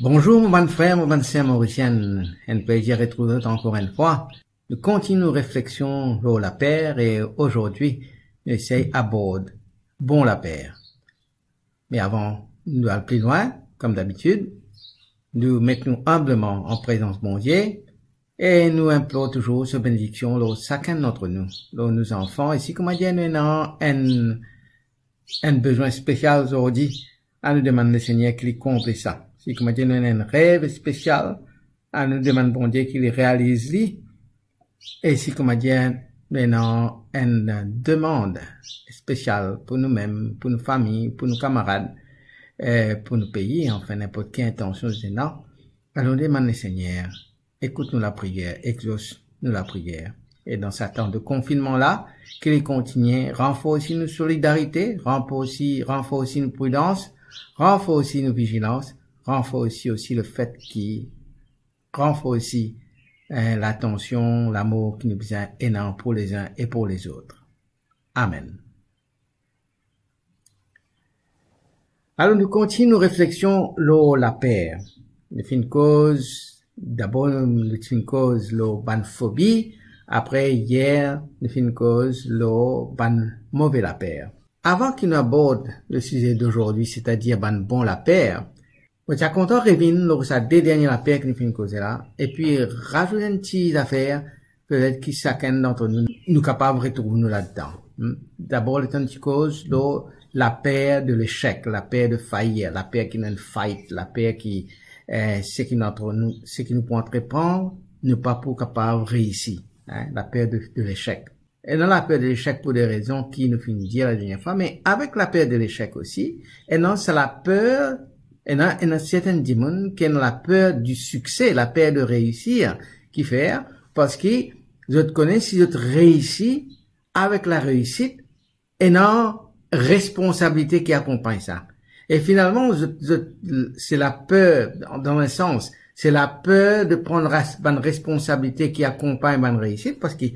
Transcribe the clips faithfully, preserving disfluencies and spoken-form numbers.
Bonzour mo bann frer, mo bann ser morisienn, enn plezir retrouv zot ankor enn fwa. Nou kontign nou refleksion lor laper e azordi nou esey abord bon laper. Me avan nou al pli lwin, kom dabitid, nou met nou inbleman an prezans Bondie e nou inplor touzour so benediksion lor sakenn dantre nou, lor nou zanfan, e si kouma dir nou ena enn, enn bezwin spesial azordi, anou demann Lesegner ki li konble sa. Si kouma dir nou ena enn rev spesial, anou demann Bondie ki li realiz li. E si kouma dir nou ena enn demann spesial pou noumem, pou nou fami, pou nou kamarad, eh, pou nou pei, anfin ninport ki intansion zot ena, alor demann Lesegner, ekout nou lapriyer, exos nou lapriyer. E dan sa tan de konfinnman la, ki li kontigne ranforsi nou solidarite, ranforsi, ranforsi nou pridans, ranforsi nou vizilans, ranforsi osi lefet ki ranforsi, eh, latansion, lamour ki nou bizin ena pou lezin e pou lezot. Amen. Alor, nou kontign nou refleksion lor laper. Nou finn koz, dabor nou finn koz lor bann fobi, apre yer nou finn koz lor bann move laper. Avan ki nou abord le size d'aujourd'hui, setadir bann bon laper, mo ti a kontan revinn lor sa de dernie laper ki nou finn koze la, epi razout enn ti zafer, petet ki sakenn dantre nou, nou kapav retrouv nou ladan. Hmm? Dabor, letan nou ti koz lor laper de lesek, laper de faillir, laper ki ena enn faillit, laper ki, eh, seki nou antre-, nou, seki nou pou antreprann, nou pa pou kapav reisi, hein, laper de, de lesek. Ena laper de lesek pou de rezon ki nou finn dir ladernie fwa, me avek laper de lesek osi, ena sa laper, ena, ena sertenn dimoun ki ena laper di sikse, laper de reisir, ki fer, parski zot kone si zot reisi, avek lareisit, ena responsabilite ki akonpagn sa. E finalman, zot, zot, se laper, dan, dan enn sans, se laper de pran ras-, bann responsabilite ki akonpagn bann reisit, parski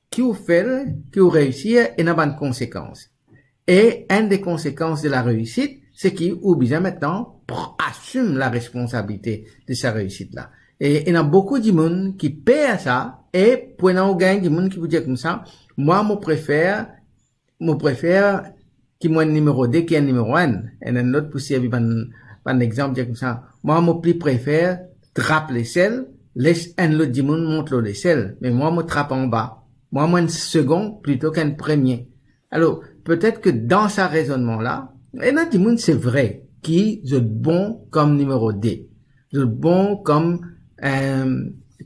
ki ou fer, ki ou reisir, ena bann konsekans. E enn de konsekans de lareisit, se ki ou bizin mintnan pr-, asim laresponsabilite de sa reisit la. E ena boukou dimoun ki per sa, e pou ena ou gagn dimoun ki pou dir koumsa, mwa mo prefer, mo prefer ki mo enn nimero de ki enn nimero enn. Enn, enn lot pou servi bann, bann exanp, dir koumsa, mwa mo pli prefer trap lesel, les enn lot dimoun mont lor lesel, me mwa mo trap anba. Mwa mo enn segon plito ki enn premie. Alor, petet ki dan sa rezonnman la, ena dimoun, se vre, ki zot bon kom nimero de. Zot bon kom, eh,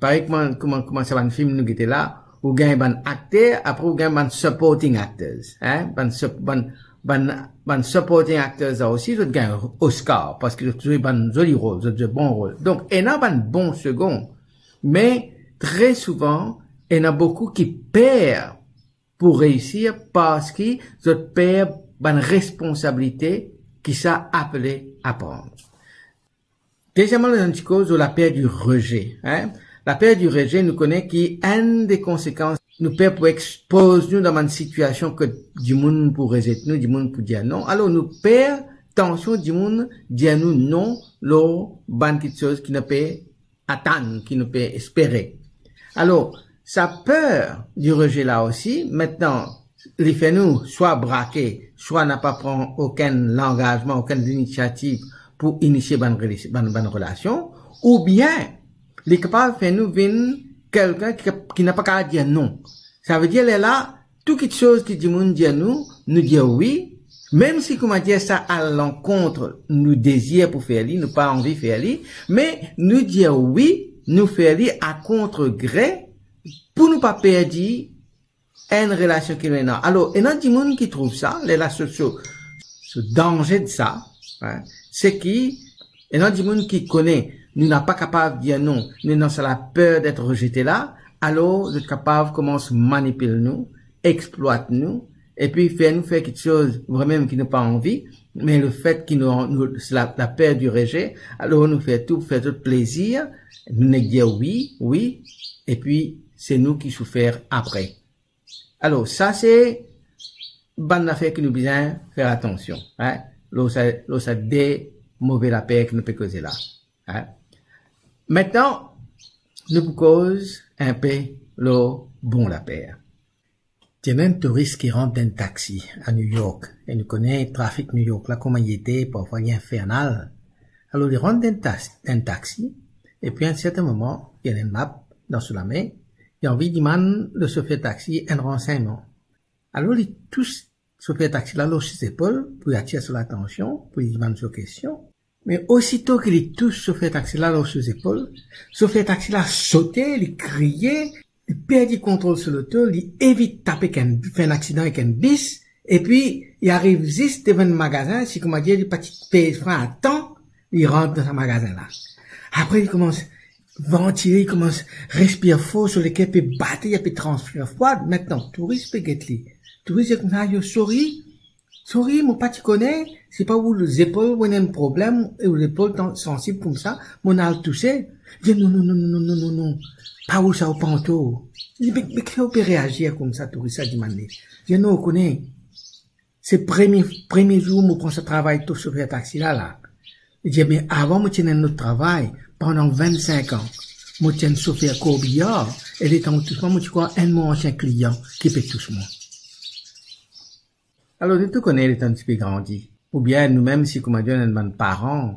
parey kouma, kouma, kouma sa bann fim nou gete la, ou gagn bann akter, apre ou gagn bann supporting actors, hein? Bann sup-, bann, bann, bann supporting actors la osi, zot gagn Oscar, parski zot zwe bann zoli rol, zot zwe bon rol. Donk, ena bann bon segon, me tre souvan, ena boukou ki per pou reisir parski zot per bann responsabilite ki sa apele a pran. Dezieman, nou ti koz lor laper di reze, hein? Laper di reze, nou kone ki enn de konsekans nou per pou expoz nou dan bann sitiasion kot dimoun pou rezet nou, dimoun pou dir non. Alor, nou per tansion dimoun dir nou non lor bann kiksoz ki nou pe atann, ki nou pe espere. Alor, sa per di reze la osi, mintnan, li fer nou swa brake, swa napa pran okenn langazman, okenn linisiativ pou inisie bann relis-, bann, bann relasion, oubien li kapav fer nou vinn kelkenn ki, ki napa kapav dir non. Savedir, lerla, tou kiksoz ki dimoun dir nou, nou dir wi, mem si, kouma dir, sa al lankont nou dezir pou fer li, nou pa anvi fer li, me nou dir wi, nou fer li a kont gre pou nou pa perdi enn relasion ki nou ena. Alor, ena dimoun ki trouv sa, lerla so, so, so danze de sa, hein, se ki ena dimoun ki kone nou napa kapav dir non, nou ena sa laper det rezete la, alor zot kapav koumans manipil nou, explwat nou, epi fer nou fer kiksoz vremem ki nou pa anvi, me lefet ki nou, nou, se la, laper di reze, alor nou fer tou pou fer zot plezir, nou nek dir wi, wi, epi se nou ki soufer apre. Alor, sa se bann zafer ki nou bizin fer atansion, hein, lor sa, lor sa de move laper ki nou pe koze la. Hein? Aster, nou pou koz inpe lor bon laper. Ti ena enn touris ki rant dan enn taxi a New York, e nou kone trafik New York la kouma li ete, parfwa li infernal. Alor, li rant dan enn tas-, enn taxi, epi a enn sertin moman, li ena enn map dan so lame, li anvi dimann le sofer taxi enn ransegnman. Alor, li tous sofer taxi la lor so zepol pou li atir so latansion, pou li dimann so kestion. Me osito ki li tous sofer taxi la lor so zepol, sofer taxi la sote, li kriye, li perdi kontrol so loto, li evit tap ek enn, fer enn aksidan ek enn bis, epi li ariv zis devan enn magazin, si kouma dir, li pa ti pey fren a tan, li rant dan sa magazin la. Apre, li koumans vantile, li koumans respir for, so leker pe bate, li pe transpir fwad. Aster, touris pe get li. Touris dir koumsa, "Yo, sorry, sorry, mo pa ti kone, se pa ou zepol, ou ena enn problem, e ou zepol tan sansib koumsa, mo'nn al touse." Li dir, "Non, non, non, pa ou sa, ou panto." Li dir, "Me, me kifer ou pe reazir koumsa?" Touris la dimann li. Li dir, "Non, ou kone, se premie, premie zour mo koumans travay, to sofer taxi la, la." Li dir, "Me avan mo ti ena enn lot travay, pandan vinn-sink an, mo ti enn sofer corbillard, e letan ou tous mwa, mo ti krwar enn mo ansien klian ki pe tous mwa." Alor, nou tou kone letan nou ti pe grandi, oubien nou mem, si kouma dir, nou enn bann paran,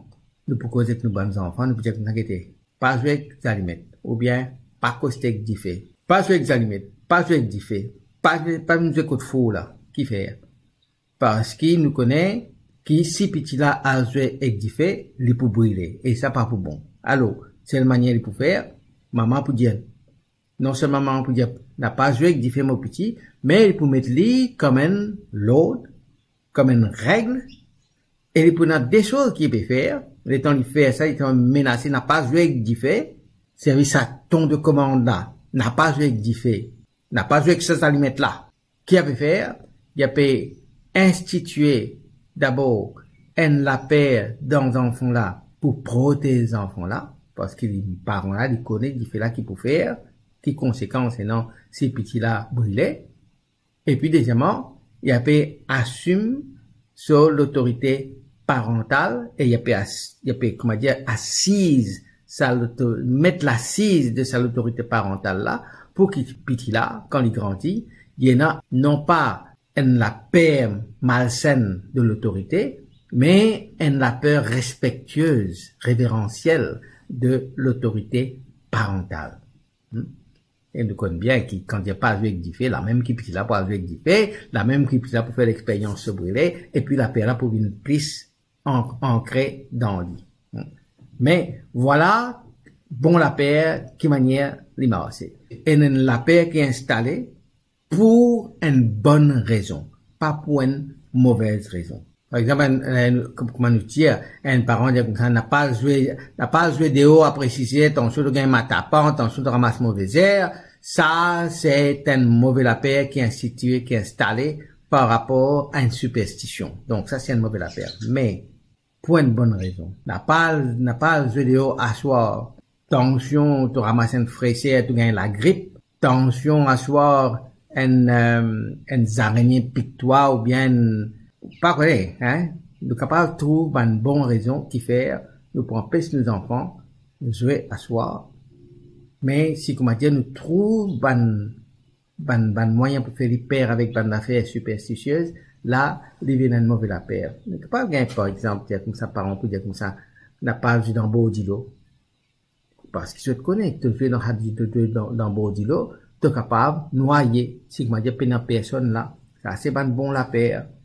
nou pou koz ek nou bann zanfan, nou pou dir koumsa, "Gete, pa zwe ek zalimet," oubien "Pa koste ek dife." Pa zwe ek zalimet, pa zwe ek dife, pa, pa vinn zwe kot four la. Kifer? Parski nou kone ki si piti la al zwe ek dife, li pou brile, e sa pa pou bon. Alor, sel manier li pou fer, mama pou dir, non selman mama pou dir, "Na pa zwe ek dife, mo piti," me li pou met li kouma enn lord, kouma enn reg, e li pou ena de soz ki li pe fer, letan li fer sa, li pe menase, "Na pa zwe ek dife," servi sa ton de komand la, "Na pa zwe ek dife, na pa zwe ek sa zalimet la." Ki li pe fer? Li pe institie dabor enn laper dan zanfan la pou protez zanfan la, parski li, paran la, li kone dife la ki pou fer, ki konsekans ena si piti la brile. Epi dezieman, li pe asim so lotorite parantal e li pe as-, li pe, kouma dir, asiz sa loto-, met lasiz de sa lotorite parantal la, pou ki piti la, kan li grandi, li ena non pa enn laper malsenn de lotorite, me enn laper respektiez, reveransiel de lotorite parantal. Hmm? E nou konn bien ki kan li pa zwe ek dife, lamem ki piti la pou al zwe ek dife, lamem ki piti la pou fer lexperyans so brile, epi laper la pou vinn plis an-, ankre dan li. Me vwala, bon laper, ki manier li marse. Enn, enn laper ki instale pou enn bonn rezon, pa pou enn movez rezon. Par exanp, enn, enn, kom-, kouma nou dir, enn paran dir koumsa, "Na pa zwe, na pa zwe deor apre sis er, atansion to gagn matapan, atansion to ramas move zerb." Sa, se enn move laper ki institie, ki instale par rapor a enn siperstision. Donk, sa, se enn move laper. Me, pou enn bonn rezon. Na pa, na pa zwe deor aswar. Atansion, to ramas enn freser, to gagn lagrip. Atansion, aswar, enn, eh, enn zarenie pik twa oubien enn, pa kone, hein? Nou kapav trouv bann bon rezon ki fer nou pou anpes nou zanfan zwe aswar. Me si, kouma dir, nou trouv bann bann, bann mwayin pou fer li per avek bann zafer siperstisiez, la, li vinn enn move laper. Nou kapav gagn, par exanp, dir koumsa, paran pou dir koumsa, "Na pa zwe dan bor dilo." Parski zot kone, to zwe dan, dan, dan, dan bor dilo, to kapav nwaye, si, kouma dir, pena personn la. Sa, se bann bon laper.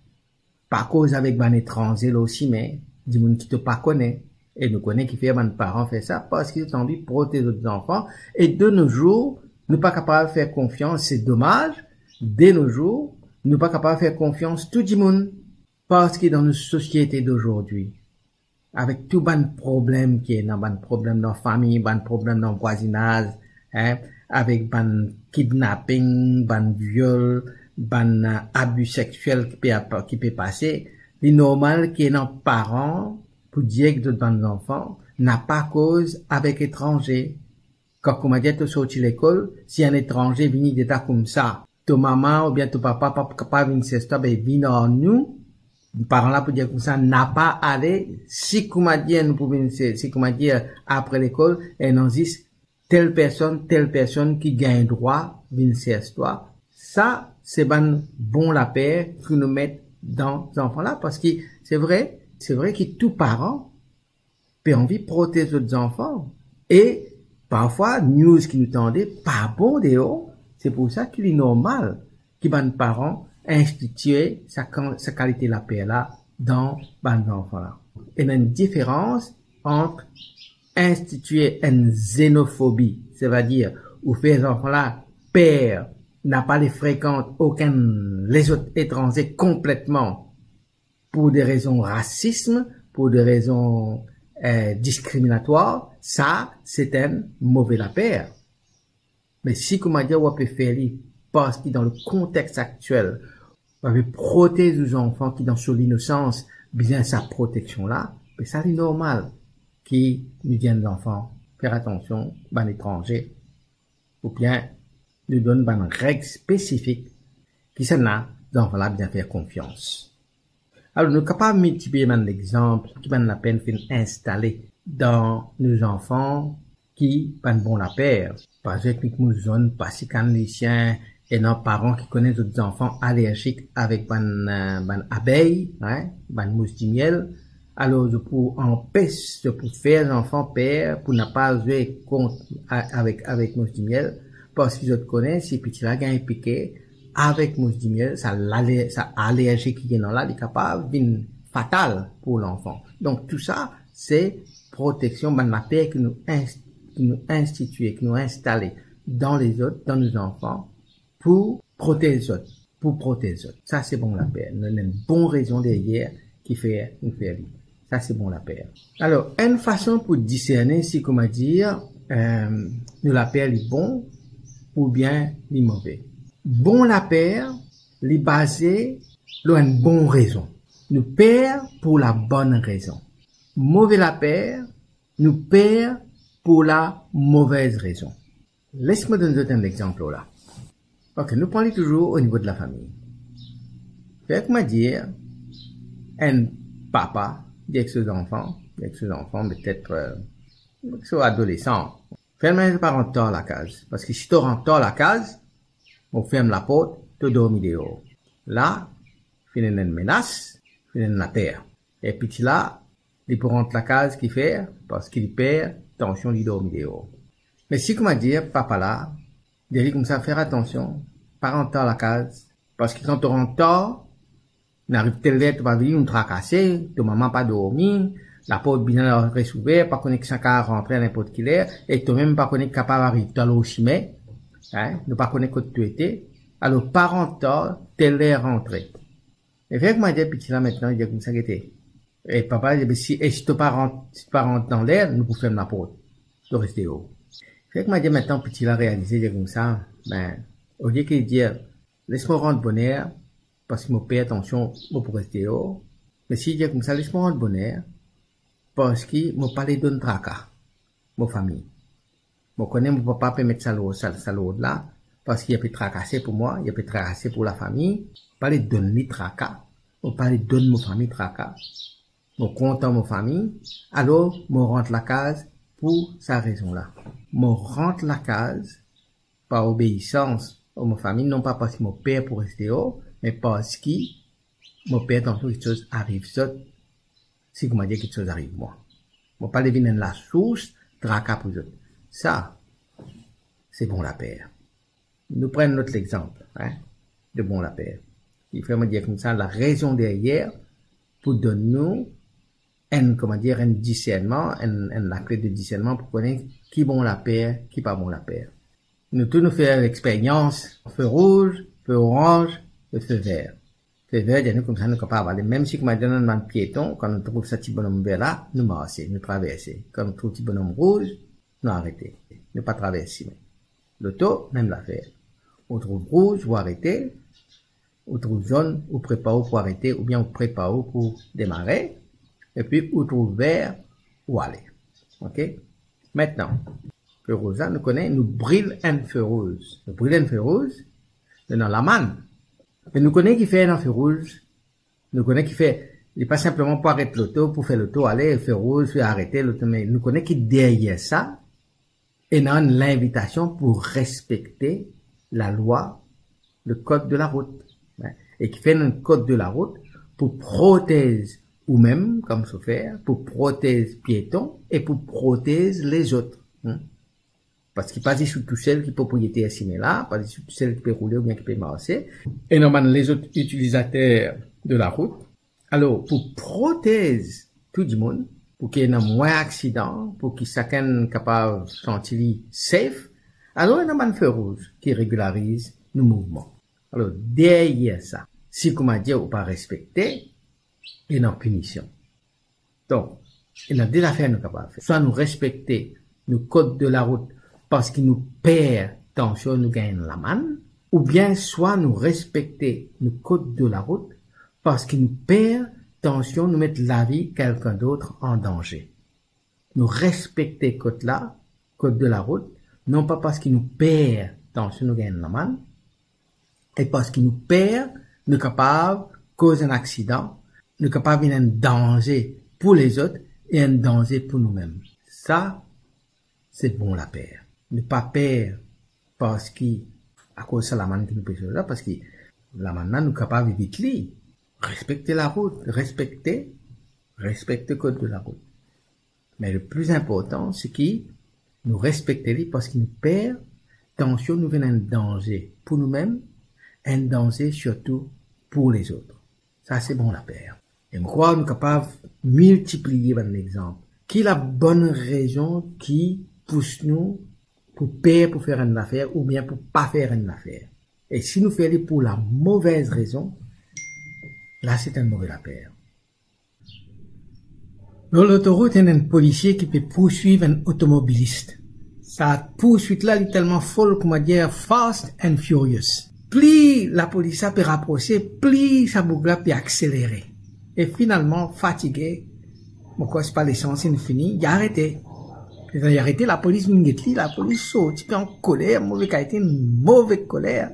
Pa koz avek bann etranze lor sime, dimoun ki to pa kone. E nou kone kifer bann paran fer sa, parski zot anvi protez zot zanfan. E de nos jours, nou pa kapav fer konfians, se domaz, de nos jours, nou pa kapav fer konfians tou dimoun, parski dan nou sosiete d'aujourd'hui, avek tou bann problem ki ena, bann problem dan fami, bann problem dan vwazinaz, hein, avek bann kidnapping, bann viol, bann, eh, abi seksiel ki pe ap-, ki pe pase, li normal ki ena paran pou dir ek zot bann zanfan, "Na pa koz avek etranze." Kan, kouma dir, to sorti lekol, si enn etranze vini, li eta koumsa, to mama oubien to papa pa kapav vinn sers twa, be vinn ar nou, Paran la pou dir koumsa, napa ale, si koumadir nou pou vinn se, si koumadir apre lekol, ena zis tel personn, tel personn ki gagn drwa vinn sers twa. Sa, se bann bon laper ki nou met dan zanfan la, parski se vre, se vre ki tou paran pe anvi protez zot zanfan. E parfwa, news ki nou tande pa bon deor, se pou sa ki li normal ki bann paran institie sa kan-, sa kalite laper la dan bann zanfan la. Ena enn diferans ant institie enn zenofobi, setadir ou fer zanfan la per, napa le frekant okenn lezot etranze konpletman pou de rezon rasism, pou de rezon, eh, diskriminatwar, sa, se enn move laper. Me si koumadir ou pe fer li, parski dan le kontex aktiel, ou pe protez ou zanfan ki dan so linosans bizin sa proteksion la, be sa li normal ki nou dir zanfan, fer atansion, bann etranze, oubien nou donn bann reg spesifik ki sannla zanfan la bizin fer konfians. Alor, nou kapav miltipliye bann lexanp ki bann laper finn instale dan nou zanfan ki bann bon laper. Par exanp, mo zonn, pa sikann lisien, ena paran ki kone zot zanfan alerzik avek bann, eh, bann abey, hein, bann mous dimiel. Alor, zot pou anpes, zot pou fer zanfan per pou napa zwe kont a-, avek, avek mous dimiel, parski zot kone si piti la gagn pike avek mous dimiel, sa lale-, sa alerzi ki ena la, li kapav vinn fatal pou lanfan. Donk, tou sa, se proteksion, bann laper ki nou ins-, ki nou institie, ki nou instale dan lezot, dan nou zanfan, pou protez zot, pou protez zot. Sa, se bon laper. Nou ena enn bon rezon deryer ki fer nou fer li. Sa, se bon laper. Alor, enn fason pou diserne si, koumadir, eh, nou laper li bon oubien li move. Bon laper, li baze lor enn bon rezon. Nou per pou labonn rezon. Move laper, nou per pou lamovez rezon. Les mo donn zot enn lexanp la. Ok, nou pran li touzour o nivo de lafami. Fer koumadir, enn papa, dir ek so zanfan, dir ek so zanfan, petet, eh, so adolesan, fer mannyer pa rant tar lakaz. Parski si to rant tar lakaz, mo ferm laport, to dormi deor. La, finn ena enn menas, finn ena enn laper. E piti la, li pou rant lakaz kifer, parski li per, atansion, li dormi deor. Me si, koumadir, papa la dir li koumsa, fer atansion, pa rant tar lakaz, parski kan to rant tar, inn ariv tel ler to pa vini, nou trakase, to mama pa dormi, laport bizin res ouver, pa kone ki sa kapav rantre a ninport ki ler, e to mem pa kone ki kapav ariv, to al lor sime, hein, nou pa kone kot to ete, alor pa rant tar, tel ler rantre. E fer koumadir piti la aster, dir koumsa, gete. E papa dir, be si, e si to pa rant, si to pa rant dan ler, nou pou ferm laport. To res deor. Fer koumadir aster piti la realize, dir koumsa, be, olie ki dir, les mo rant boner, parski mo per, atansion, mo pou res deor. Me si dir koumsa, les mo rant boner, parski mo pa le donn traka mo fami. Mo kone mo papa pe met sa lor, sa, sa lord la, parski li pe trakase pou mwa, li pe trakase pou lafami, pa le donn li traka, mo pa le donn mo fami traka. Mo kontan mo fami, alor mo rant lakaz pou sa rezon la. Mo rant lakaz par obeisans a mo fami, non pa parski mo per pou res deor, me parski mo per atansion kiksoz ariv zot, si koumadir kiksoz ariv mwa. Mo pa le vinn enn lasours traka pou zot. Sa, se bon laper. Nou pran enn lot lexanp, hein, de bon laper. Kifer mo dir koumsa, larezon deryer pou donn nou enn, koumadir, enn disernman, enn, enn lakle de disernman pou kone ki bon laper, ki pa bon laper. Nou tou nou fer lexperyans, fe rouz, fe oranz, e fe ver. Fe ver, dir nou koumsa nou kapav ale, mem si koumadir ena bann pieton, kan nou trouv sa ti bonom ver la, nou marse, nou traverse. Kan nou trouv ti bonom rouz, nou arete. Nou pa travers sime. Loto, mem zafer. Ou trouv rouz, ou arete. Ou trouv zonn, ou prepar ou pou arete, oubien ou prepar ou pou demare. Epi ou trouv ver, ou ale. Ok? Aster, fe rouz la, nou kone, nou bril enn fe rouz. Nou bril enn fe rouz, nou ena lamann. Me nou kone kifer ena fe rouz, Nou kone ki fer, li pa sinpleman pou aret loto, pou fer loto ale, fer rouz, fer arete loto, me nou kone ki deryer sa, ena enn linvitasion pou respekte lalwa, le code de la route. E ki fer enn code de la route pou protez ou mem kom sofer, pou protez pieton e pou protez lezot. Parski pa zis ou tousel ki propriyeter sime la, pa zis ou tousel ki pe roule oubien ki pe marse. Ena bann lezot itilizater de larout. Alor, pou protez tou dimoun, pou ki ena mwin aksidan, pou ki sakenn kapav santi li safe, alor ena bann fer rouz ki regilariz nou mouvman. Alor, deryer sa, si kouma dir ou pa respekte, ena pinision. Donk, ena de zafer nou kapav fer. Swa nou respekte nou code de la route parski nou per tansion nou gagn enn lamann, oubien swa nou respekte nou code de la route parski nou per tansion nou met lavi kelkenn dot an danze. Nou respekte code la, code de la route, non pa parski nou per tansion nou gagn enn lamann, e parski nou per nou kapav koz enn aksidan, nou kapav vinn enn danze pou lezot e enn danze pou noumem. Sa, se bon laper. Nou pa per parski, akoz sa lamann ki nou pe sot la, parski lamann la nou kapav evit li. Respekte larout, respekte, respekte code de la route. Me le pli inportan, se ki nou respekte li parski nou per tansion nou vinn enn danze pou noumem, enn danze sirtou pou lezot. Sa se bon laper. E mo krwar nou kapav miltipliye bann lexanp. Ki labonn rezon ki pous nou pou per pou fer enn zafer oubien pou pa fer enn zafer? E si nou fer li pou lamove rezon, la se enn move laper. Lor lotorout, ena enn polisie ki pe pourswiv enn otomobilis. Sa pourswit la, li telman fol, kouma dir, fast and furious. Pli lapolis la pe raprose, pli sa boug la pe akselere. E finalman, fatige, mo krwar se pa lesans inn fini, li arete. Letan li arete, lapolis vinn get li, lapolis sorti pe an koler, move kalite, enn move koler.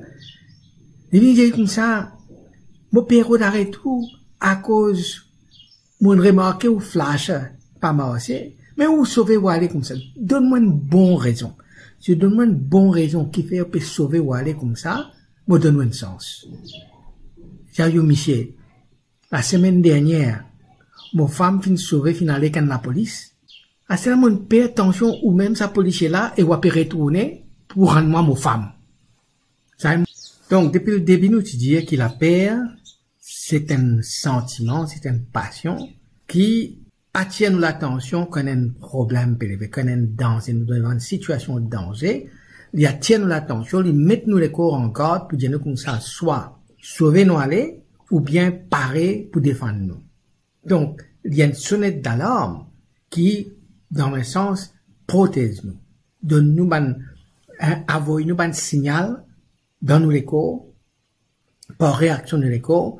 Li vinn dir koumsa, "Mo pe rod aret ou akoz mo'nn remarke ou flash pa marse, me ou sove ou ale koumsa. Donn mwa enn bon rezon. Si ou donn mwa enn bon rezon ki fer ou pe sove ou ale koumsa, mo donn ou enn sans." Li dir, "Misie, lasemenn dernier, mo fam finn sove, finn ale ek enn lapolis. Aster la mo'nn per tansion oumem sa polisie la e ou ape retourne pou rann mwa mo fam." Sa, donk, depi ledebi nou ti dir ki laper, se enn santiman, se enn pasion ki atir nou latansion kan enn problem pe leve, kan enn danze, nou dan enn sitiasion danze, li atir nou latansion, li met nou lekor an gard pou dir nou koumsa, swa sove nou ale, oubien pare pou defann nou. Donk, li enn sonet dalarm ki, dan enn sans, protez nou. Donn nou bann, eh, avoy nou bann signal dan nou lekor, par reaksion nou lekor,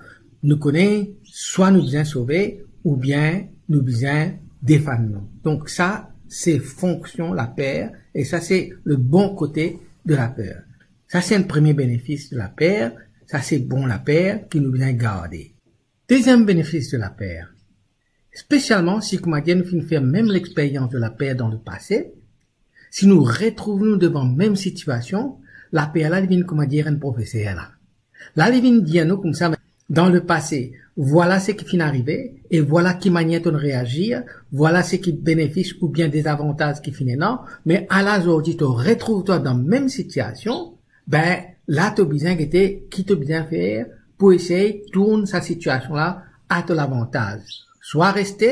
nou kone swa nou bizin sove oubien nou bizin defann nou. Donk sa, se fonksion laper, e sa se le bon kote de laper. Sa se enn premie benefis de laper, sa se bon laper ki nou bizin garde. Deziem benefis de laper, spesialman si, kouma dir, nou finn fer mem lexperyans de laper dan lepase, si nou retrouv nou devan mem sitiasion, laper la, li vinn, kouma dir, enn profeser la. La, li vinn dir nou koumsa, dan lepase, vwala seki finn arive, e vwala ki manier to'nn reazir, vwala seki benefis oubien dezavantaz ki finn ena, me ala zordi to retrouv twa dan mem sitiasion, be, la to bizin gete ki to bizin fer pou esey tourn sa sitiasion la a to lavantaz. Swa reste,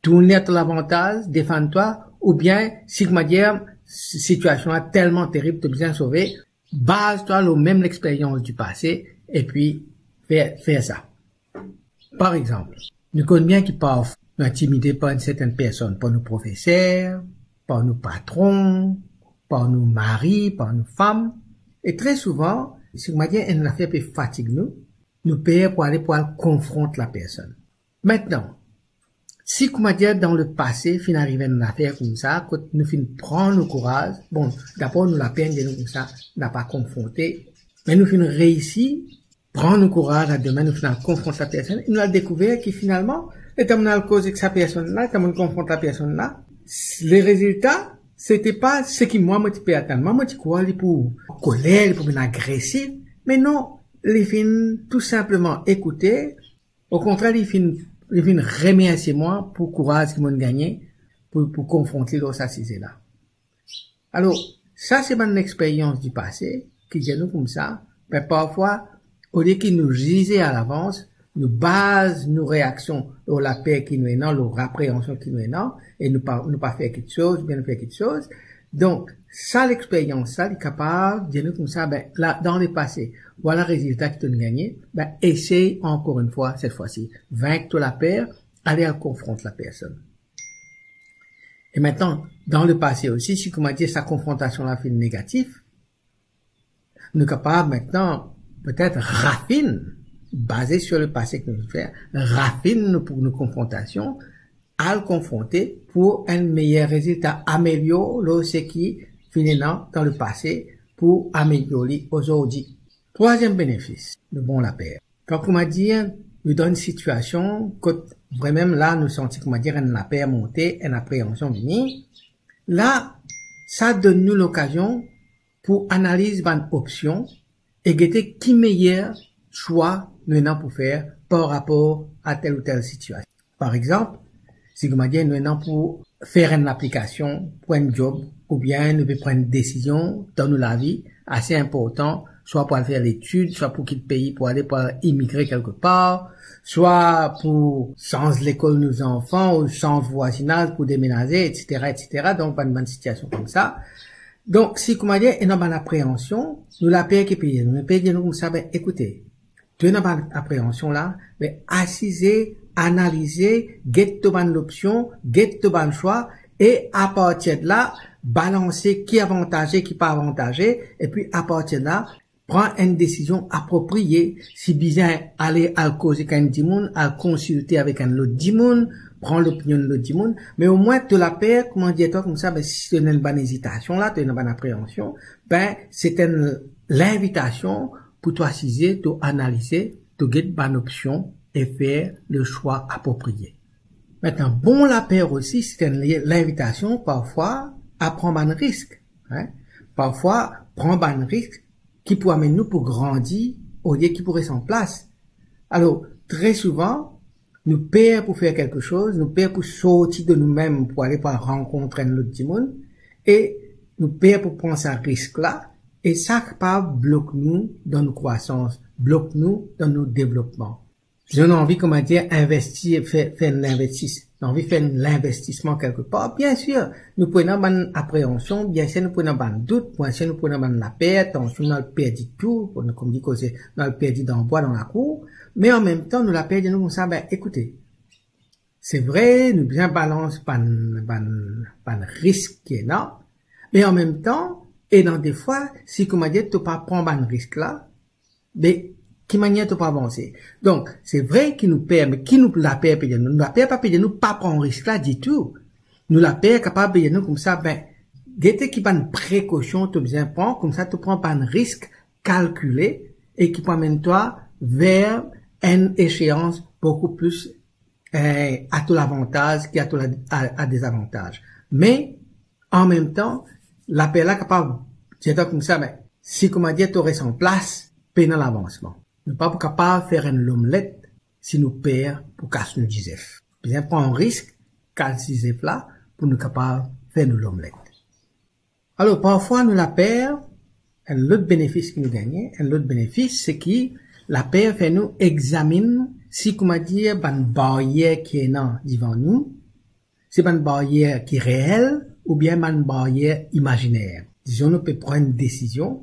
tourn li a to lavantaz, defann twa, oubien, si, kouma dir, si-, sitiasion la telman terib, to bizin sove, baz twa lor mem lexperyans di pase, epi fer, fer sa. Par exanp, nou konn bien ki parfwa nou intimide par enn sertenn personn, par nou profeser, par nou patron, par nou mari, par nou fam, e tre souvan, si, kouma dir, enn zafer pe fatig nou, nou per pou ale, pou al konfront lapersonn. Aster, si, kouma dir, dan lepase finn arive enn zafer koumsa, kot nou finn pran nou kouraz, bon, dabor nou laper inn dir nou koumsa, napa konfronte, me nou finn reisi pran nou kouraz, a demin nou finn al konfront lapersonn, e nou al dekouver ki finalman, letan mo'nn al koz ek sa personn la, letan mo'nn konfront lapersonn la, le rezilta, se ti pa seki mwa mo ti pe atann. Mwa mo ti krwar li pou koler, li pou vinn agresif, me non, li finn tou sinpleman ekoute. Okontrer, li finn, li finn remersie mwa pou kouraz ki mo'nn gagne pou, pou konfront li lor sa size la. Alor, sa se bann experyans di pase ki dir nou koumsa, be parfwa, olie ki nou zize alavans, nou baz nou reaksion lor laper ki nou ena, lor apreansion ki nou ena, e nou pa, nou pa fer kiksoz, oubien nou fer kiksoz. Donk, sa lexperyans la, li kapav dir nou koumsa, be, la, dan lepase, vwala rezilta ki to'nn gagne, be, esey ankor enn fwa, set fwa si, vink to laper, ale al konfront lapersonn. E mintnan, dan lepase osi, si, kouma dir, sa konfrontasion la finn negatif, nou kapav mintnan petet rafinn, baze sur lepase ki nou fer, rafinn nou, pou nou konfrontasion, al konfronte pou enn meyer rezilta, amelior lor seki finn ena dan lepase pou amelior li azordi. Trwaziem benefis, nou bon laper. Kan, kouma dir, nou dan enn sitiasion kot vremem la nou santi, kouma dir, enn laper monte, enn apreansion vini, la, sa donn nou lokazion pou analiz bann opsion e gete ki meyer swa nou ena pou fer par rapor a tel ou tel sitiasion. Par exanp, si, kouma dir, nou ena pou fer enn aplikasion pou enn job, oubien nou pe pran enn desizion dan nou lavi ase inportan, swa pou al fer letid, swa pou kit pei pou ale, pou al imigre kelkepar, swa pou sanz lekol nou zanfan, ou sanz vwazinaz, pou demenaze, etsetera, etsetera. Donk, bann, bann sitiasion koumsa. Donk, si, kouma dir, ena bann apreansion, nou laper ki pe dir nou, nou pe dir nou koumsa, be, ekoute, to ena bann apreansion la, me asize, analize, get to bann opsion, get to bann swa, e apartir de la, balanse ki avantaze, ki pa avantaze, epi apartir de la, pran enn desizion apropriye. Si bizin ale al koze ek enn dimoun, al konsilte avek enn lot dimoun, pran lopinion lot dimoun, me omwin to laper, kouma dir twa koumsa, be, si to ena bann ezitasion la, to ena bann apreansion, be, se enn linvitasion pou to asize, to analize, to get bann opsion e fer leswa apropriye. Mintnan, bon laper osi, se enn li-, linvitasion parfwa a pran bann risk, hein. Parfwa, pran bann risk ki pou amenn nou pou grandi, olie ki pou res anplas. Alor, tre souvan, nou per pou fer kelksoz, nou per pou sorti de noumem pou ale pou rankontre enn lot dimoun, e nou per pou pran sa risk la, e sa kapav blok nou dan nou krwasans, blok nou dan nou devlopman. Si nou anvi, kouma dir, investi, fer, fer enn linvestis-, nou anvi fer enn linvestisman kelkepar, biensir, nou pou ena bann apreansion, biensir, nou pou ena bann dout, biensir, nou pou ena bann laper, tansion, nou al perdi tou, pou nou, kouma dir, koze, nou al perdi dan bwa, dan lakour, me anmemtan, nou laper dir nou koumsa, be, ekoute, se vre, nou bizin balans bann, bann, bann risk ki ena, me anmemtan, ena defwa, si, kouma dir, to pa pran bann risk la, be, ki manier to pou avanse? Donk, se vre ki nou per, me ki nou laper pe dir nou? Nou laper pa pe dir nou pa pran risk la ditou. Nou laper kapav pe dir nou koumsa, be, gete ki bann prekosion to bizin pran, koumsa to pran bann risk kalkile e ki pou amenn twa ver enn eseans boukou plis, eh, a to lavantaz ki a to la-, a, a dezavantaz. Me, anmemtan, laper la kapav dir twa koumsa, be, si, kouma dir, to res anplas, pena lavansman. Nou pa pou kapav fer enn lomlet si nou per pou kas nou dizef. Bizin pran risk, kas dizef la, pou nou kapav fer nou lomlet. Alor, parfwa nou laper, enn lot benefis ki nou gagne, enn lot benefis, se ki laper fer nou examinn si, kouma dir, bann baryer ki ena divan nou, se bann baryer ki reel oubien bann baryer imaziner. Dizon, nou pe pran enn desizion,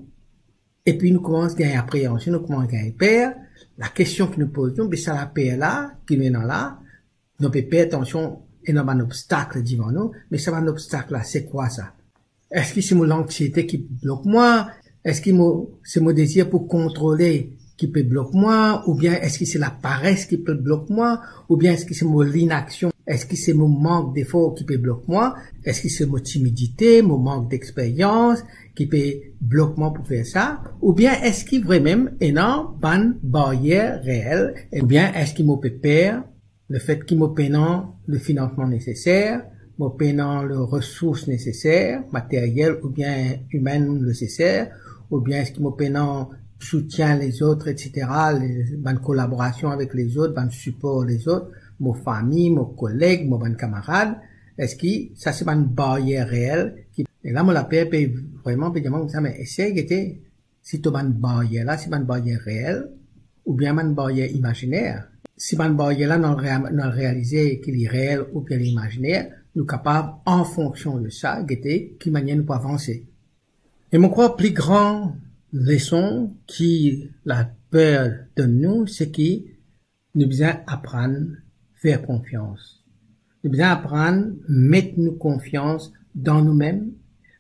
epi nou koumans gagn apreansion, nou koumans gagn per. Lakestion ki nou poz nou, be sa laper la, ki nou ena la, nou pe per, tansion, ena bann obstak divan nou, me sa bann obstak la, se kwa sa? Eski se mo lanksiete ki blok mwa? Eski mo, se mo dezir pou kontrole ki pe blok mwa? Oubien eski se lapares ki pe blok mwa? Oubien eski se mo linaksion Eski se mo mank defor ki pe blok mwa? Eski se mo timidite, mo mank dexperyans ki pe blok mwa pou fer sa? Oubien eski vremem ena bann baryer reel? Oubien eski mo pe per lefet ki mo pena le finansman neseser, mo pena le resours neseser, materyel oubien imin neseser, oubien eski mo pena soutien lezot, et cetera, le, bann kolaborasion avek lezot, bann sipor lezot, mo fami, mo koleg, mo bann kamarad? Eski sa se bann baryer reel ki, e la mo laper pe vreman pe dir mwa koumsa, me esey gete si to bann baryer la, se bann baryer reel oubien bann baryer imaziner. Si bann baryer la, nou al rea-, nou al realize ki li reel oubien li imaziner, nou kapav, an fonksion de sa, gete ki manier nou pou avanse. E mo krwar pli gran leson ki laper donn nou, se ki nou bizin aprann fer konfians. Nou bizin aprann met nou konfians dan noumem,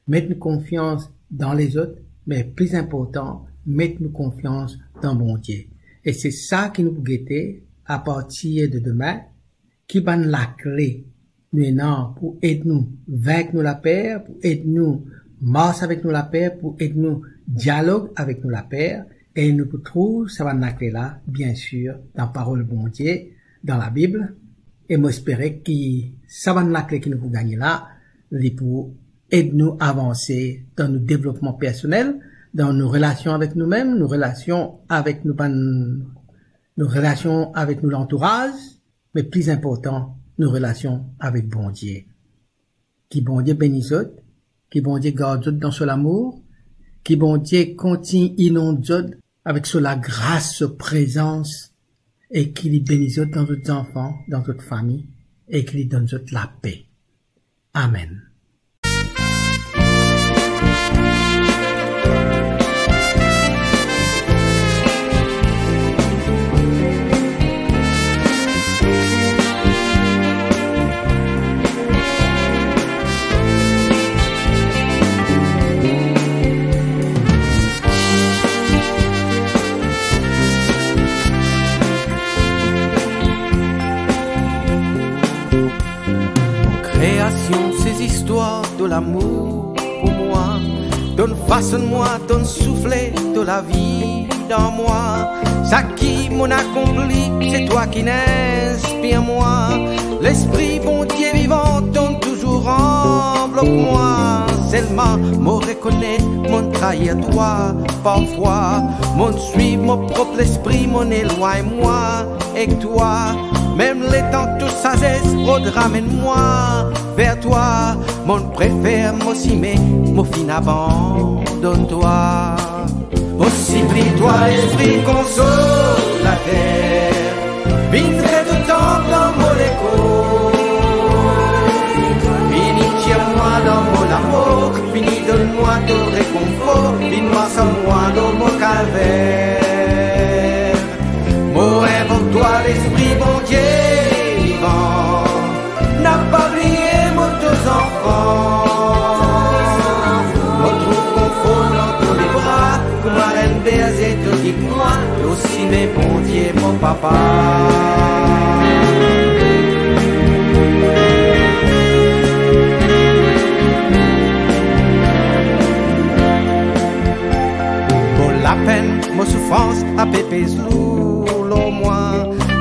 met nou konfians dan lezot, me pli inportan, met nou konfians dan Bondie. E se sa ki nou pou gete apartir de demin, ki bann lakle nou ena pou ed nou vink nou laper, pou ed nou mars avek nou laper, pou ed nou dialog avek nou laper, e nou pou trouv sa bann lakle la, biensir, dan parol Bondie, dan Labib, e mo espere ki sa bann lakle ki nou pou gagne la, li pou ed nou avanse dan nou devlopman personel, dan nou relasion avek noumem, nou relasion avek nou bann, nou relasion avek nou lantouraz, me pli inportan, nou relasion avek Bondie. Ki Bondie beni zot, ki Bondie gard zot dan so lamour, ki Bondie kontign inond zot avek so lagras, so prezans, e ki li beni zot dan zot zanfan, dan zot fami, e ki li donn zot lape. Amen. Mo kreasion, se zistwar to lamour pou mwa. To'nn fasonn mwa, to'nn soufle to lavi dan mwa. Seki mo'nn akonpli, se twa ki'nn inspir mwa. Lespri Bondie vivan to'nn touzour anvlop mwa. Selman mo rekonet mo'nn trair twa parfwa. Mo'nn swiv mo prop lespri, mo'nn elwagn mwa ek twa. Mem letan tou sazes rod ramenn mwa ver twa, mo'nn prefer mo sime, mo finn abandonn twa. Mo sipli twa, Lespri Konsolater, vinn fer to tanp dan mo lekor. Vini tir mwa dan mo lamor, vini donn mwa to rekonfor, vinn mars ar mwa lor mo kalver. Mo invok twa, Lespri Bondie vivan, napa bliye mo to zanfan. Mo trouv konfor dan to lebra, kouma enn berze to gid mwa, lor sime Bondie mo Papa. Mo lapenn, mo soufrans ape pez lour lor mwa.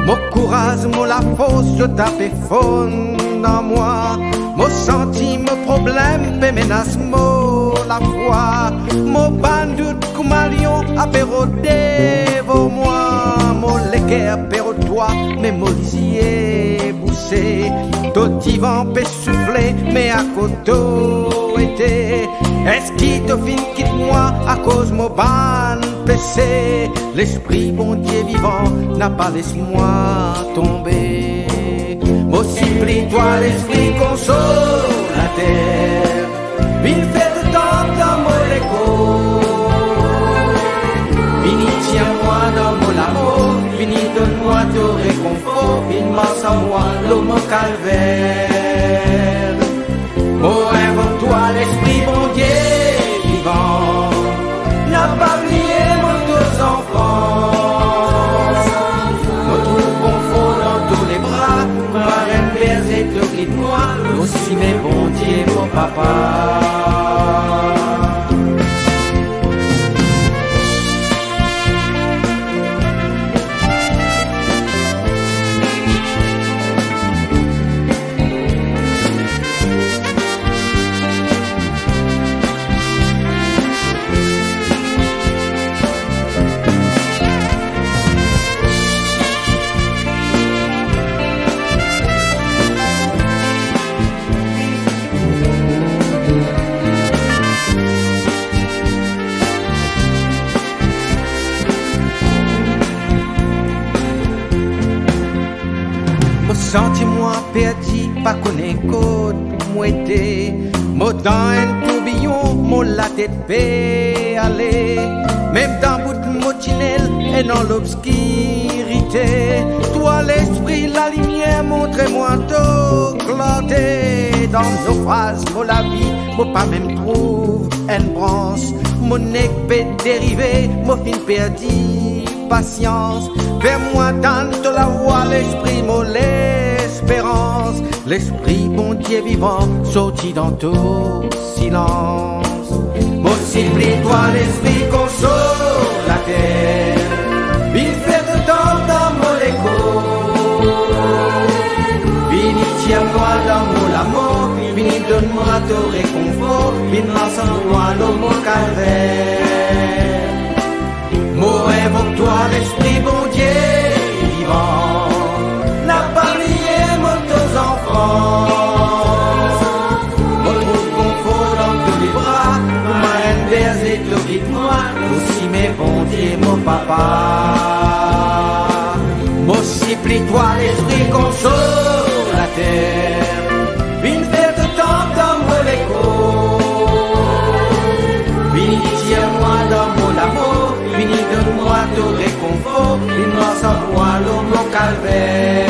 Mo kouraz, mo lafors, zot ape fonn dan mwa. Mo santi mo problem pe menas mo lafwa. Mo bann dout kouma lion ape rod devan mwa. Mo leker pe rod twa, me mo lizie bouse. To divan pe soufle, me akoz to ete? Eski to finn kit mwa akoz mo bann pese? Lespri Bondie vivan, napa les mwa tonbe. Mo sipli twa, Lespri Konsolater, vinn fer to tanp dan mo lekor. Vini tir mwa dan mo lamor, vini donn mwa to rekonfor, vinn mars ar mwa lor mo kalver. Mo invok twa, Lespri Bondie vivan, napa bliye mo to zanfan. Mo trouv konfor dan to lebra, kouma enn berze Papa. Mo santi mwa perdi, pa kone kot mo ete. Mo dan enn tourbiyon, mo latet pe ale. Mem dan bout mo tinel, ena lobskirite. Twa Lespri Lalimier, montre mwa to klarte. Dan mo nofraz mo lavi, mo pa mem trouv enn brans. Mo nek pe derive, mo finn perdi pasians. Fer mwa tann to lavwa, Lespri mo lesperans. Lespri Bondie vivan, sorti dan to silans. Mo sipli twa, Lespri Konsolater, vinn fer to tanp dan mo lekor. Vini tir mwa dan mo lamor, vini donn mwa to rekonfor, vinn ransann mwa lor mo kalver. Mo invok twa, Lespri Bondie vivan, napa bliye mo to zanfan. Mo trouv konfor dan to lebra, kouma enn berze to gid mwa, lor sime Bondie mo Papa. Mo sipli twa, Lespri Konsolater, vinn fer to tanp dan mo lekor. Vini tir mwa dan mo lamor, vini donn mwa to rekonfor, vinn ransann mwa lor mo kalver.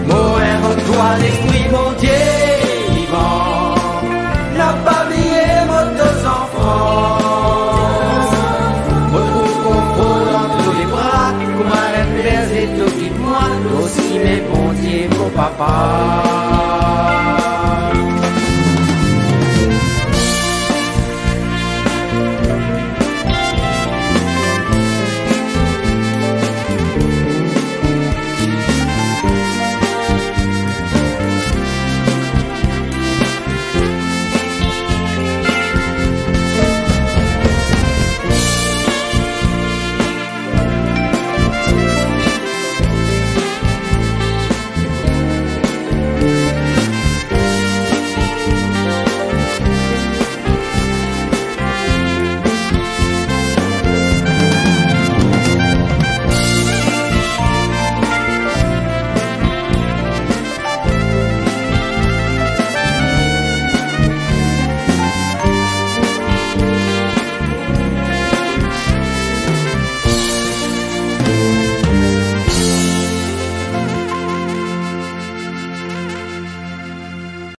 Mo invok twa, Lespri Bondie vivan, napa bliye mo to zanfan. Mo trouv konfor dan to lebra, kouma enn berze to gid mwa, lor sime Bondie mo Papa.